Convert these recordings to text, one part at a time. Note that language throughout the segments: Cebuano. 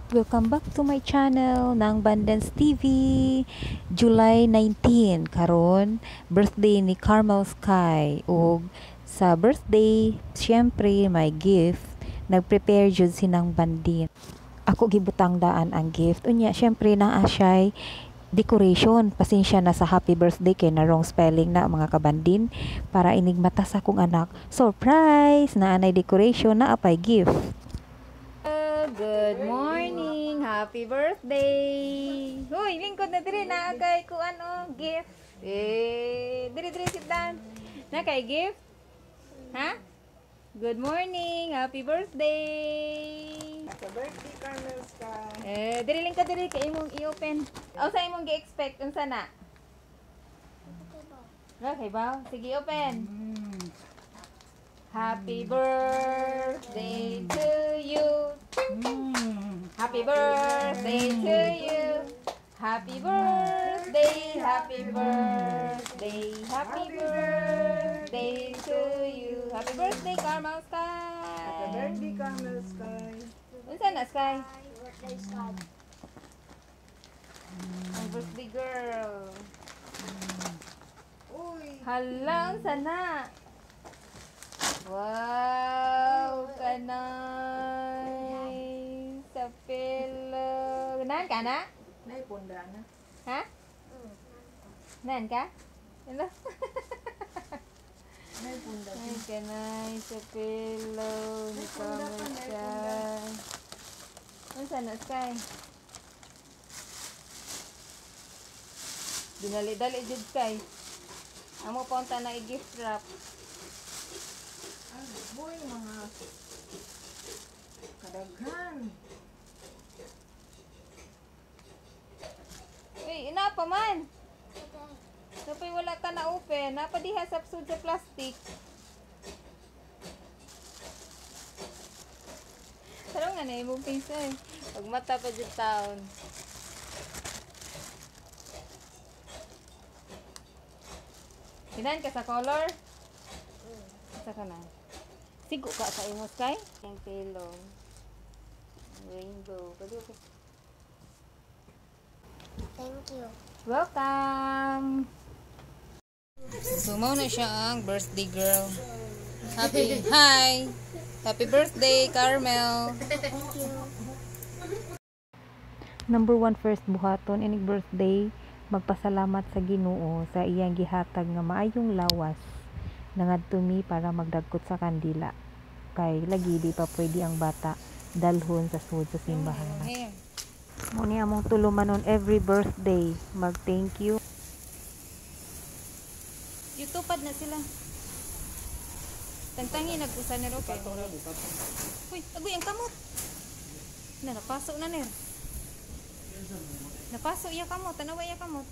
Welcome back to my channel ng Bandens TV. July 19 karon, birthday ni Carmel Sky, ug sa birthday syempre may gift. Nagprepare jud si Nang Bandin. Ako gibutang daan ang gift. Unya syempre naa siya'y decoration. Pasensya na sa happy birthday kay na wrong spelling na, mga kabandin. Para inig mata sa akong anak, surprise, naa nay decoration, naa pay gift. Good morning! Happy birthday! Huy, lingkod na diri na kay kuan oh, gift. Eh, diri diri, sit down. Na kay gift? Ha? Good morning! Happy birthday! Happy birthday, Carmel Sky. Eh, diri, lingkod diri kay imong i-open. O sa imong gi-expect, unsa na? Okay ba? Sige, open. Happy birthday to you. Happy birthday to you. Happy birthday, happy birthday, happy birthday to you. Happy birthday, Carmel Sky. Happy birthday, Carmel Sky. Unsa na, Sky? Ang birthday girl. Uy, Hala, unsa na? Wow, kanay. Sa pillow. Nan ka na? Naipunda na. Ha? Nan ka? Ano? Naipunda. Ay, kanay sa pillow ni May punda pa, Carmel may Sky. Unsa na, Sky? Dinali-dali jud, Sky. Amo pa unta na i-gift wrap. Ay, boy, mga kadaghan. Uy, ina pa man. Napay wala ta na open. Napa diha sa sud sa plastic. Tarong nga na imong face eh. Pag mata pa jud taon. Hinan ka sa color? Sa ka na. Sigo ka sa imo, Sky? Yung pillow. Rainbow. Pwede ko. Thank you. Welcome! So, mao na siya ang birthday girl. Happy, hi! Happy birthday, Carmel! Thank you. Number one, first buhaton inig birthday, magpasalamat sa Ginoo sa iyang gihatag nga maayong lawas nangadto mi para magdagkot sa kandila. Kay lagi di pa pwede ang bata dalhon sa sud sa simbahan. Mo ni among tulumanon every birthday, mag thank you. Youtube na sila. Tangtangi nag-usa ni Roque. Uy, agoy ang kamot. Na napaso na ner. Napaso iya kamot, tanawa iya kamot.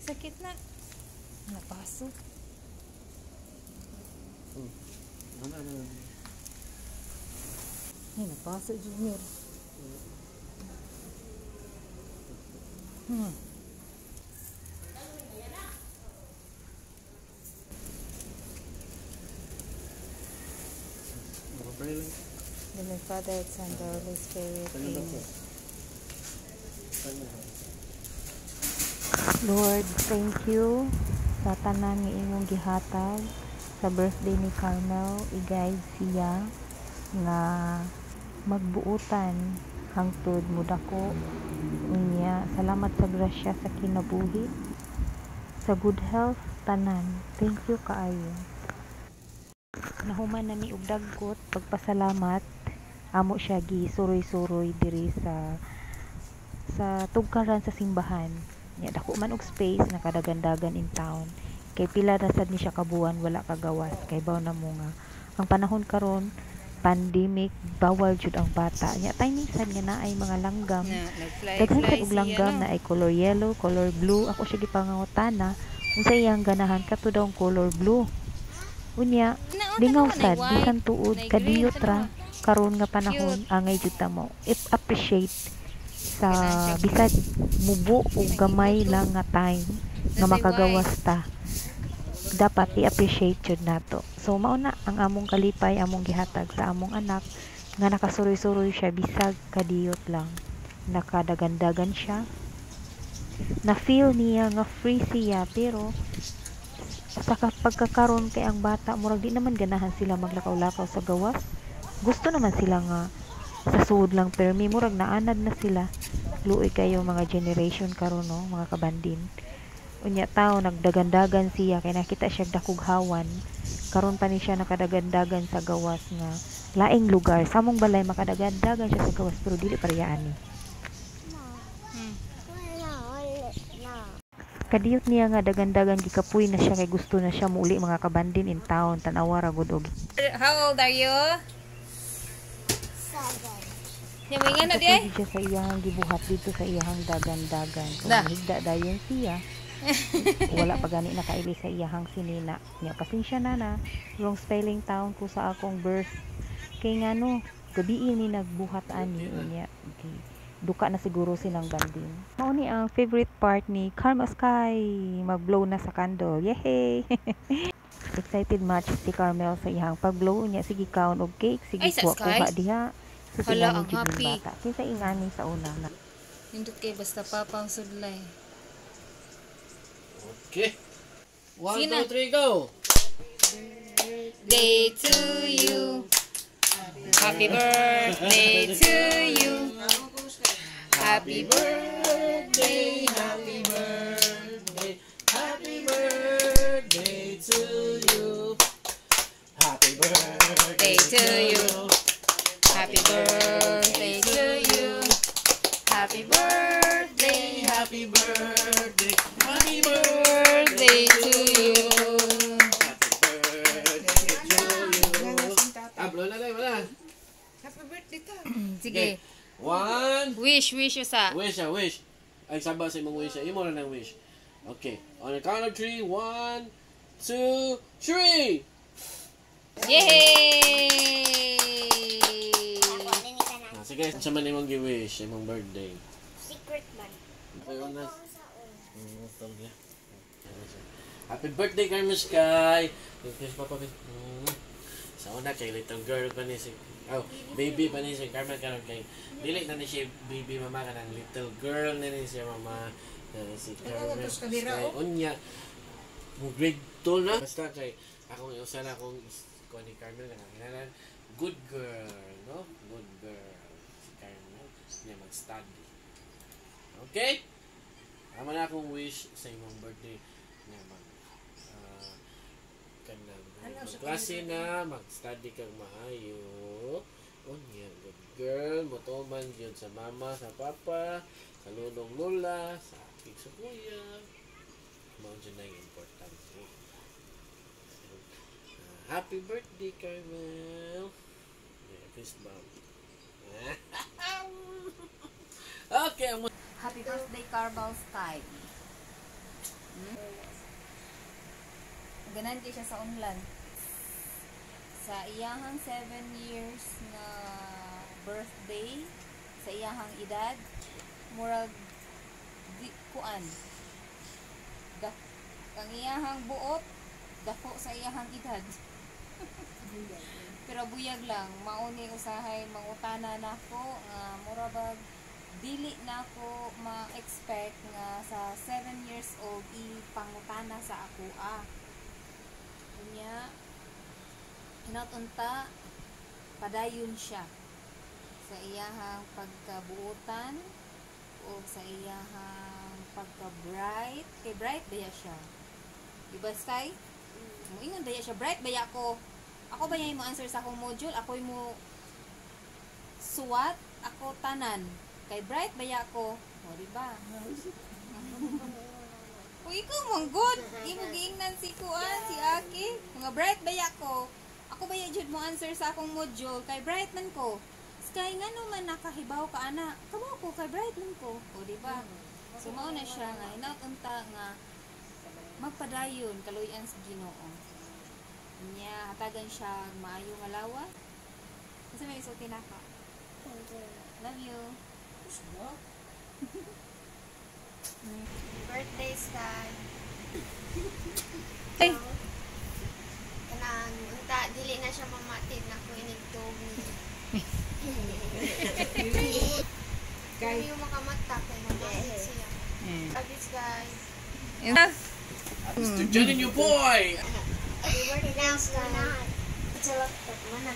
Sakit na. Napaso. Ay, napaso jud ner. In the Father, Son, the Holy Spirit. Amen. Lord, thank you sa tanan nga imong gihatag sa birthday ni Carmel. I-guide siya nga magbuutan hangtod mudako. Unya, salamat sa grasya sa kinabuhi, sa good health tanan. Thank you kaayo. Nahuman na mi og dagkot pagpasalamat, amo siya gi suroy-suroy diri sa tugkaran sa simbahan. Nya dako man og space, nakadagandagan in town. Kay pila na sad ni siya kabuan wala kagawas, kay baw na mo nga ang panahon karon pandemic, bawal jud ang bata. Nya timing sad nga naay mga langgam. Daghan sad og langgam na ay color yellow, color blue. Ako siya gipangutana unsa iyang ganahan, kato daw ang color blue. Unya lingaw sad bisan tuod kadiyot ra karon nga panahon, angay jud ta mo if appreciate sa bisag mubo og gamay lang nga time nga makagawas ta. Dapat i-appreciate jud nato. So mao na ang among kalipay, among gihatag sa among anak nga nakasuroy-suroy siya bisag kadiyot lang. Nakadagandagan siya. Na-feel niya nga free siya, pero sa pagkakaron kay ang bata murag di naman ganahan sila maglakaw-lakaw sa gawas. Gusto naman sila nga sa sud lang permi, murag naanad na sila. Luoy kayo mga generation karon, no, mga kabandin. Unya taw nagdagandagan siya kay nakita siya dakog hawan. Karon pa ni siya nakadagandagan sa gawas nga laing lugar. Sa among balay makadagandagan siya sa gawas, pero dili pareha ani. Kadiyot niya nga dagandagan, gikapoy na siya kay gusto na siya muuli, mga kabandin, in town. Tan-awa ra gud og How old are you? 7. Nya na di ay. Kapoy siya sa iyahang gibuhat dito sa iyahang dagan-dagan. Kung Da. higda dayon siya. Wala pa gani nakaili sa iyahang sinina. Nya pasensya na na. Wrong spelling taon ko sa akong birth. Kay ngano, gabi ni nagbuhat ani unya. Okay. Duka na siguro silang banding. Mao ni ang favorite part ni Carmel Sky. Mag-blow na sa candle. Yehey! Excited much si Carmel sa iyang pag-blow niya. Sige kaon og cake, sige Ay, sa kuha Sky? kuha diha. So, Hala, tingani ang jud ning happy. bata. Kinsa ingani sa una na. Nindot kay basta papa ang sudlay. Okay. One, Sige na. two, three, go! Day to you. Happy birthday to you. Happy Birthday, happy birthday, happy birthday to you. Happy birthday birthday to you. Happy birthday to you. Happy birthday, Happy birthday, happy birthday, birthday to you. Happy birthday to you. Ah, blow na tayo, wala. Happy birthday ta. Sige. One, Wish, wish usa. Wish, ah, wish. Ay, saba sa imong wish. Ah. Imo na ng wish. Okay. On the count of three. One, two, three! Yay! Ah, sige, sa man imong gi-wish, imong birthday. Secret man. Okay, na. Tawag niya. Happy birthday, Carmen Sky! Thank you, Papa. Sa una, kay little girl pa ni si... Oh, baby pa ni si Carmen karon kay dili na ni siya baby mama, kanang little girl na ni siya mama na ni si Carmen Sky. Unya, mo grade 2 na. Basta kay akong usa na akong kuan ni Carmel nga kinahanglan good girl, no? Good girl si Carmel niya, mag-study. Okay? Amo na akong wish sa imong birthday nga mag kanang magklase na, mag-study kang maayo. Unya, good girl, motuman gyud sa mama, sa papa, sa lolong lola, sa aking sa kuya. Mao jud na yung importante. So, happy birthday, Carmel. Yeah, fist bump. Okay, amo Happy birthday, Carmel Sky. Ganan kay siya sa unlan. Sa iyahang 7 years nga birthday, sa iyahang edad, murag di kuan. Ang iyahang buot dako sa iyahang edad. Pero buyag lang, mauni usahay mangutana nako nga mura bag dili nako ma-expect nga sa 7 years old ipangutana sa ako ah. Unya hinaut unta padayon siya sa iyahang pagkabuotan o sa iyahang pagka-bright, kay bright baya siya, di ba, Sky? Moingon baya siya, "Bright baya ko?" Ako ba mo answer sa akong module, ako mo suwat, ako tanan kay bright baya ko? O, di ba? Uy, ikaw man good. Imo giingnan si kuan, si Aki. Mga bright baya ko. Ako baya jud mo answer sa akong module kay bright man ko. Sky, ngano man nakahibaw ka ana? Kabaw ko kay bright man ko. O, di ba? So mao na siya nga hinaut unta nga magpadayon kaluyan sa Ginoo. Nya hatagan siya maayo nga lawas. Kasi may isulti na ka. Thank you. Love you. Birthday, Sky. Ay. Kanang unta dili na siya mamati na ko inig tuog ni. Kay Kay yung makamata kay mamati siya. Happy Sky. Mr. Johnny, new boy! Happy birthday, Sky. Sa laptop man na.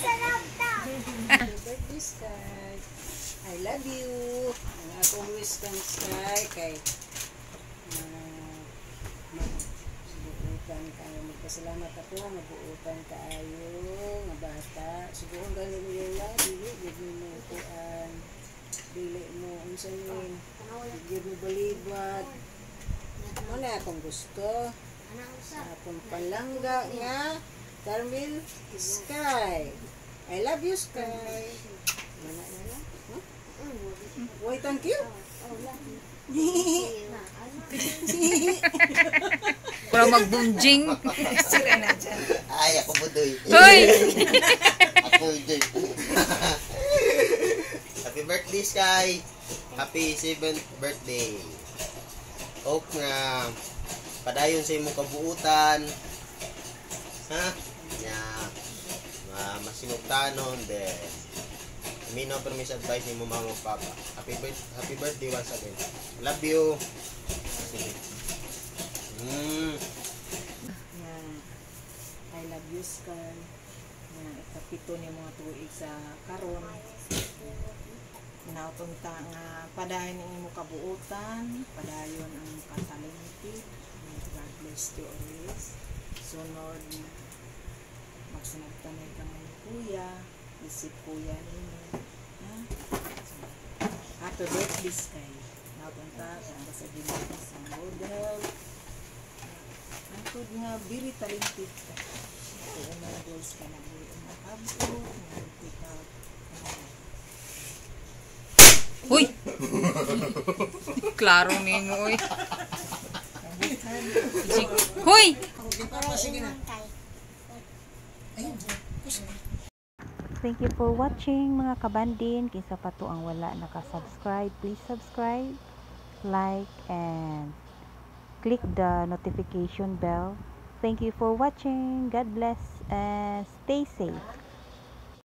Sa laptop. Happy birthday, Sky. I love you. Ang akong wish kang Sky kay magbuutan kayo. Magpasalamat ako, mabuutan kaayo nga bata. Suguon gani mo yola, dili gid mo kuan. Dili mo unsa ni gid mo balibad. Mo na akong gusto. Sa akong palangga nga Carmel Sky. I love you, Sky. Wala na lang. Huh? Why, thank you. Para magbunjing. Ay, ako budoy. Hoy! Ako budoy. Happy birthday, Sky! Happy 7th birthday. Hope nga padayon sa imong kabuutan. Ha? Nga masinugtanon then Mino permis advice ni mo mama ug papa. Happy birthday once again. Love you. Sige. Nga, I love you, Sky. Nga, ikapito ni mga tuig sa karon. Nautunta nga padayon ang imong kabuutan, padayon ang katalented. May God bless you always. Sunod, magsinagtanay ka mo ni kuya, isip kuya ninyo. Ha? So, happy birthday, Sky. Nautunta ka sa Ginoo sa good health. Antod nga very talented ka. Kung mga goals ka na buhi ang makabot, nga hindi ka Uy! Klaro nimo oy. Hoy! Thank you for watching, mga kabandin. Kinsa pa to ang wala naka-subscribe, please subscribe, like, and click the notification bell. Thank you for watching. God bless and stay safe.